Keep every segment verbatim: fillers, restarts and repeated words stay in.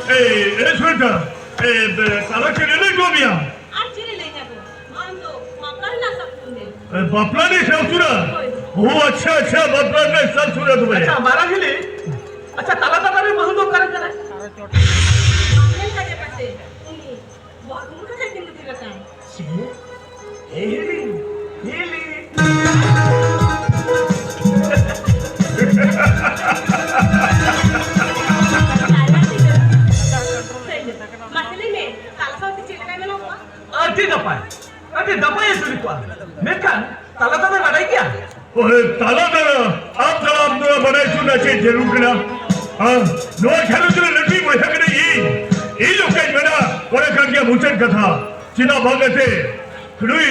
ᱮ, ᱮ, ᱥᱩᱱᱤᱛᱟ, ᱮ, ᱵᱮ, ᱛᱟᱞᱟ ᱪᱮᱫ ᱮ ᱞᱟᱹᱭ ᱦᱚᱴᱚ ᱢᱮᱭᱟ? ᱟᱨ ᱪᱮᱫ ᱮ ᱞᱟᱹᱭ ᱦᱚᱴᱚ? ᱟᱢ ᱫᱚ ᱵᱟᱯᱞᱟ ᱨᱮᱱᱟᱜ ᱥᱟᱹᱠᱷᱩ ᱢᱮ᱾ ᱮ, ᱵᱟᱯᱞᱟ ᱨᱮᱱᱟᱜ ᱥᱟᱹᱠᱷᱩ ᱨᱟ? ᱦᱳᱭ᱾ ᱳ, ᱟᱪᱪᱷᱟ, ᱟᱪᱪᱷᱟ, ᱵᱟᱯᱞᱟ ᱨᱮᱱᱟᱜ ᱥᱟᱹᱠᱷᱩ ᱨᱟ ᱛᱚᱵᱮ᱾ ᱟᱪᱪᱷᱟ, ᱢᱟᱨᱟᱝ ᱦᱤᱞᱤ, ᱟᱪᱪᱷᱟ, ᱛᱟᱞᱟ ᱛᱟᱞᱟ ᱨᱮ ᱵᱟᱹᱦᱩ ᱫᱚ ᱚᱠᱟᱨᱮ ᱠᱟᱱᱟᱭ? ᱟᱢ ᱧᱮᱞ ᱠᱟᱫᱮ ᱯᱟᱥᱮ, ᱩᱱᱤ ᱵᱚᱦᱚᱜ ᱫᱩᱲᱩᱵ ᱠᱟᱛᱮ ᱠᱤᱱ ᱫᱩᱲᱩᱵ ᱟᱠᱟᱱ᱾ ᱪᱮᱫ? ᱦᱤᱞᱤ, ᱦᱤᱞᱤ᱾ ᱢᱟᱥᱮ ᱞᱟᱹᱭ ᱢᱮ, ᱛᱟᱞᱟ ᱥᱟᱶᱛᱮ ᱪᱮᱫ ᱞᱮᱠᱟᱭ ᱢᱮᱱᱟ ᱠᱚᱣᱟ? ᱟᱹᱰᱤ ᱱᱟᱯᱟᱭ, ᱟᱹᱰᱤ ᱱᱟᱯᱟᱭ ᱮ ᱡᱩᱨᱤ ᱠᱚᱣᱟ᱾ ᱢᱮᱱᱠᱷᱟᱱ ᱛᱟᱞᱟ ᱫᱚ ᱵᱟᱰᱟᱭ ᱜᱮᱭᱟ? ᱳᱭ, ᱛᱟᱞᱟ ᱫᱟᱨᱟ, ᱟᱢ ᱫᱟᱨᱟ, ᱟᱢ ᱫᱟᱨᱟ ᱵᱟᱰᱟᱭ ᱦᱚᱪᱚ ᱨᱮᱱᱟᱜ ᱪᱮᱫ ᱡᱟᱹᱨᱩᱲ ᱠᱟᱱᱟ? ᱦᱮᱸ? ᱱᱚᱣᱟ ᱜᱷᱟᱨᱚᱸᱡᱽ ᱨᱮ ᱞᱟᱹᱴᱩᱭᱤᱡ ᱵᱚᱭᱦᱟ ᱠᱟᱹᱱᱟᱹᱧ ᱤᱧ᱾ ᱤᱧ ᱚᱠᱟᱧ ᱢᱮᱱᱟ, ᱚᱱᱟ ᱠᱟᱱ ᱜᱮᱭᱟ ᱢᱩᱪᱟᱹᱫ ᱠᱟᱛᱷᱟ᱾ ᱪᱮᱫᱟᱜ ᱵᱟᱝ ᱮᱱᱛᱮ? ᱱᱩᱭ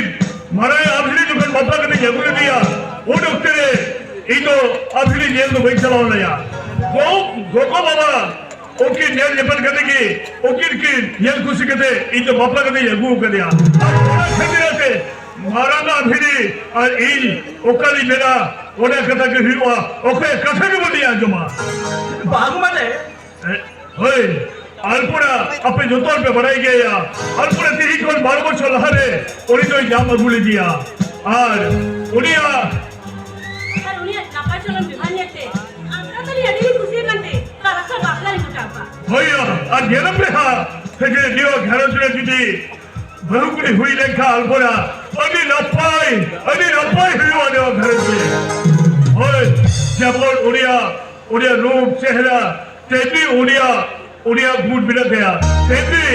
ᱢᱟᱨᱟᱝ ᱟᱵᱷᱤᱱᱤ ᱡᱚᱠᱷᱚᱱ ᱵᱟᱯᱞᱟ ᱠᱟᱛᱮᱧ ᱟᱹᱜᱩ ᱞᱮᱫᱮᱭᱟ, ᱩᱱ ᱚᱠᱛᱮ ᱨᱮ ᱤᱧ ᱫᱚ ᱟᱵᱷᱤᱱᱤ ᱧᱮᱞ ᱫᱚ ᱵᱟᱹᱧ ᱪᱟᱞᱟᱣ ᱞᱮᱱᱟ᱾ ᱜᱚ-, ᱜᱚᱜᱚ ᱵᱟᱵᱟ ᱩᱱᱠᱤᱱ ᱧᱮᱞ ᱧᱮᱯᱮᱞ ᱠᱟᱛᱮ ᱜᱮ, ᱩᱱᱠᱤᱱ ᱠᱤᱱ ᱧᱮᱞ ᱠᱩᱥᱤ ᱠᱟᱛᱮ ᱤᱧ ᱫᱚ ᱵᱟᱯᱞᱟ ᱠᱟᱛᱮᱧ ᱟᱹᱜᱩ ᱟᱠᱟᱫᱮᱭᱟ᱾ ᱟᱨ ᱚᱱᱟ ᱠᱷᱟᱹᱛᱤᱨ ᱛᱮ ᱢᱟᱨᱟᱝ ᱟᱜ ᱵᱷᱤᱲᱤ ᱟᱨ ᱤᱧ ᱚᱠᱟᱞᱤᱧ ᱢᱮᱱᱟ, ᱚᱱᱟ ᱠᱟᱛᱷᱟ ᱜᱮ ᱦᱩᱭᱩᱜᱼᱟ, ᱚᱠᱚᱭᱟᱜ ᱠᱟᱛᱷᱟ ᱜᱮ ᱵᱟᱹᱞᱤᱧ ᱟᱸᱡᱚᱢᱟ᱾ ᱵᱟᱝ ᱢᱟᱱᱮ? ᱮ, ᱦᱳᱭ, ᱟᱞᱯᱚᱱᱟ ᱟᱯᱮ ᱡᱚᱛᱚ ᱦᱚᱲ ᱯᱮ ᱵᱟᱲᱟᱭ ᱜᱮᱭᱟ, ᱟᱞᱯᱚᱱᱟ ᱛᱮᱦᱮᱧ ᱠᱷᱚᱱ ᱵᱟᱨᱚ ᱵᱚᱪᱷᱚᱨ ᱞᱟᱦᱟᱨᱮ ᱩᱱᱤ ᱫᱚᱭ ᱧᱟᱢ ᱟᱹᱜᱩ ᱞᱮᱫᱮᱭᱟ᱾ ᱟᱨ ᱩᱱᱤᱭᱟᱜ ᱟᱨ ᱩᱱᱤᱭᱟᱜ ᱱᱟᱯᱟᱭ ᱪᱚᱞᱚᱱ ᱵᱮᱣᱦᱟᱨ ᱧᱮᱞᱛᱮ ᱟᱢ ᱫᱚ ᱛᱟᱞᱮ ᱟᱹᱰᱤ ᱞᱮ ᱠᱩᱥᱤ ᱟᱠᱟᱱ ᱛᱮ ᱛᱟᱨᱟ ᱥᱟᱶ ᱵᱟᱯᱞᱟ ᱞᱮ ᱜᱚᱴᱟ ᱟᱠᱟᱫ᱾ ᱦᱳᱭ ᱭᱟ, ᱟᱨ ᱧᱮᱞ ᱯᱮ ᱦᱟᱸᱜ, ᱥᱮ ᱡᱮ ᱱᱤᱭᱟᱹ ᱜᱷᱟᱨᱚᱸᱡᱽ ᱨᱮ ᱡᱩᱫᱤ ᱵᱟᱹᱦᱩ ᱠᱩᱲᱤ ᱦᱩᱭ ᱞᱮᱱᱠᱷᱟᱱ ᱟᱞᱯᱚᱱᱟ ᱟᱹᱰᱤ ᱱᱟᱯᱟᱭ, ᱟᱹᱰᱤ ᱱᱟᱯᱟᱭ ᱦᱩᱭᱩᱜᱼᱟ ᱱᱤᱭᱟᱹ ᱜᱷᱟᱨᱚᱸᱡᱽ ᱨᱮ᱾ ᱦᱳᱭ, ᱡᱮᱢᱚᱱ ᱩᱱᱤᱭᱟᱜ, ᱩᱱᱤᱭᱟᱜ ᱨᱩᱯ ᱪᱮᱦᱨᱟ, ᱛᱮᱢᱱᱤ ᱩᱱᱤᱭᱟᱜ, ᱩᱱᱤᱭᱟᱜ ᱜᱩᱱ ᱢᱮᱱᱟᱜ ᱛᱟᱭᱟ, ᱛᱮᱢᱱᱤ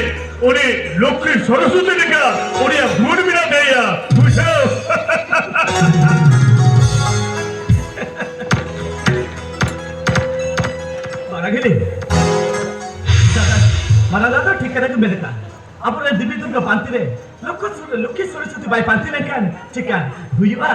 ᱩᱱᱤ ᱞᱚᱠᱠᱷᱤ ᱥᱚᱨᱚᱥᱚᱛᱤ ᱞᱮᱠᱟ ᱩᱱᱤᱭᱟᱜ ᱜᱩᱱ ᱢᱮᱱᱟᱜ ᱛᱟᱭᱟ, ᱵᱩᱡᱷᱟᱹᱣ? ᱢᱟᱨᱟᱝ ᱦᱤᱞᱤ, ᱫᱟᱫᱟ, ᱢᱟᱨᱟᱝ ᱫᱟᱫᱟ ᱴᱷᱤᱠ ᱠᱟᱛᱷᱟ ᱜᱮ ᱢᱮᱱ ᱟᱠᱟᱫ᱾ ᱟᱵᱚᱨᱮᱱ ᱫᱮᱵᱤ ᱫᱩᱨᱜᱟ ᱯᱟᱱᱛᱮ ᱨᱮ ᱞᱚᱠᱠᱷᱤ ᱥᱚᱨ-, ᱞᱚᱠᱠᱷᱤ ᱥᱚᱨᱚᱥᱚᱛᱤ ᱵᱟᱭ ᱯᱟᱱᱛᱮ ᱞᱮᱱᱠᱷᱟᱱ ᱪᱮᱠᱟ ᱦᱩᱭᱩᱜᱼᱟ?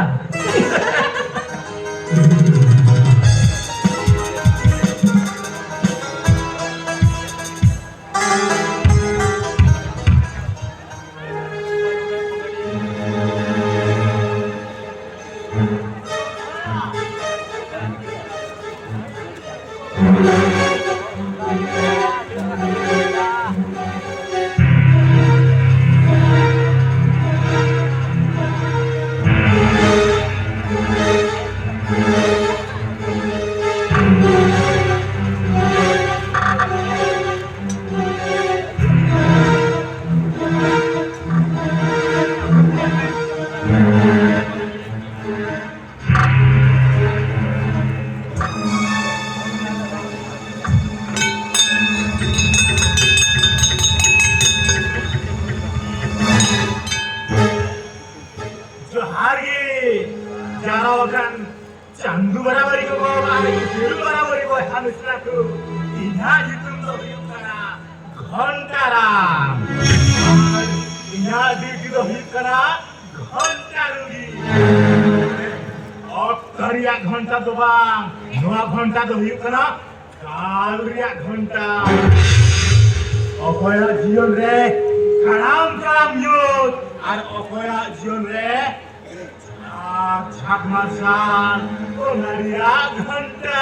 ᱫᱚ ᱦᱩᱭᱩᱜ ᱠᱟᱱᱟ ᱜᱷᱚᱱᱴᱟᱨᱟᱢ᱾ ᱟᱨ ᱤᱧᱟᱹᱜ ᱰᱤᱭᱩᱴᱤ ᱫᱚ ᱦᱩᱭᱩᱜ ᱠᱟᱱᱟ ᱜᱷᱚᱱᱴᱟ ᱨᱩᱜᱤ᱾ ᱚᱠᱛᱚ ᱨᱮᱭᱟᱜ ᱜᱷᱚᱱᱴᱟ ᱫᱚ ᱵᱟᱝ, ᱱᱚᱣᱟ ᱜᱷᱚᱱᱴᱟ ᱫᱚ ᱦᱩᱭᱩᱜ ᱠᱟᱱᱟ ᱠᱟᱞ ᱨᱮᱭᱟᱜ ᱜᱷᱚᱱᱴᱟ᱾ ᱚᱠᱚᱭᱟᱜ ᱡᱤᱭᱚᱱ ᱨᱮ ᱠᱟᱲᱟᱢ ᱠᱟᱲᱟᱢ ᱧᱩᱛ ᱟᱨ ᱚᱠᱚᱭᱟᱜ ᱡᱤᱭᱚᱱ ᱨᱮ ᱟᱨ ᱡᱷᱟᱠ ᱢᱟᱨᱥᱟᱞ, ᱚᱱᱟ ᱨᱮᱭᱟᱜ ᱜᱷᱚᱱᱴᱟ᱾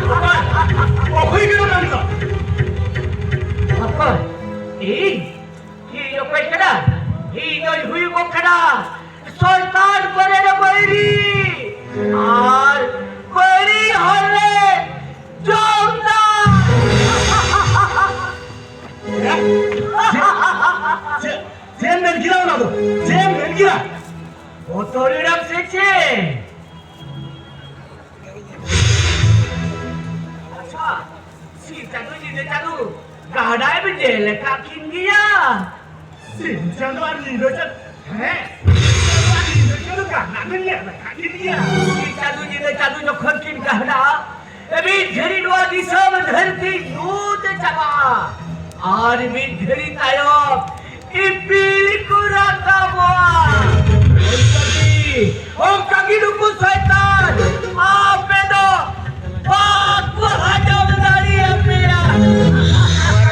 ᱚᱠᱚᱭ, ᱚᱠᱚᱭ ᱠᱟᱱᱟᱢ ᱟᱢ ᱫᱚ? ᱚᱠᱚᱭ? ᱤᱧ? ᱤᱧ ᱚᱠᱚᱭ ᱠᱟᱱᱟ? ᱤᱧ ᱫᱚᱧ ᱦᱩᱭᱩᱜᱚᱜ ᱠᱟᱱᱟ ᱥᱚᱭᱛᱟᱱ ᱠᱚᱨᱮ ᱨᱮ ᱵᱟᱹᱭᱨᱤ ᱟᱨ ᱵᱟᱹᱲᱤᱡ ᱦᱚᱲ ᱨᱮ ᱡᱚᱢᱫᱟᱨ᱾ ᱪᱮᱫ, ᱪᱮᱫ, ᱪᱮᱫ ᱮᱢ ᱢᱮᱱ ᱠᱮᱫᱟ ᱚᱱᱟ ᱫᱚ? ᱪᱮᱫ ᱮᱢ ᱢᱮᱱ ᱠᱮᱫᱟ? ᱵᱚᱛᱚᱨ ᱮᱱᱟᱢ ᱥᱮ ᱪᱮᱫ? ᱟᱪᱪᱷᱟ, ᱥᱤᱧ ᱪᱟᱸᱫᱚ ᱧᱤᱫᱟᱹ ᱪᱟᱸᱫᱚ ᱜᱟᱰᱟᱭ ᱵᱤᱱ ᱧᱮᱞ ᱟᱠᱟᱫ ᱠᱤᱱ ᱜᱮᱭᱟ? ᱥᱤᱧ ᱪᱟᱸᱫᱚ ᱟᱨ ᱧᱤᱫᱟᱹ ᱪᱟᱸᱫᱚ, ᱦᱮᱸ, ᱥᱤᱧ ᱪᱟᱸᱫᱚ ᱟᱨ ᱧᱤᱫᱟᱹ ᱪᱟᱸᱫᱚ ᱜᱟᱰᱟ ᱵᱤᱱ ᱧᱮᱞ ᱟᱠᱟᱫ ᱠᱤᱱ ᱜᱮᱭᱟ? ᱥᱤᱧ ᱪᱟᱸᱫᱚ ᱧᱤᱫᱟᱹ ᱪᱟᱸᱫᱚ ᱡᱚᱠᱷᱚᱱ ᱠᱤᱱ ᱜᱟᱰᱟ, ᱢᱤᱫ ᱜᱷᱟᱹᱲᱤ ᱱᱚᱣᱟ ᱫᱤᱥᱚᱢ ᱫᱷᱟᱹᱨᱛᱤ ᱧᱩᱛ ᱪᱟᱵᱟᱜᱼᱟ, ᱟᱨ ᱢᱤᱫ ᱜᱷᱟᱹᱲᱤ ᱛᱟᱭᱚᱢ ᱤᱯᱤᱞ ᱠᱚ ᱨᱟᱠᱟᱵᱚᱜᱼᱟ᱾ ᱚᱱᱠᱟᱜᱮ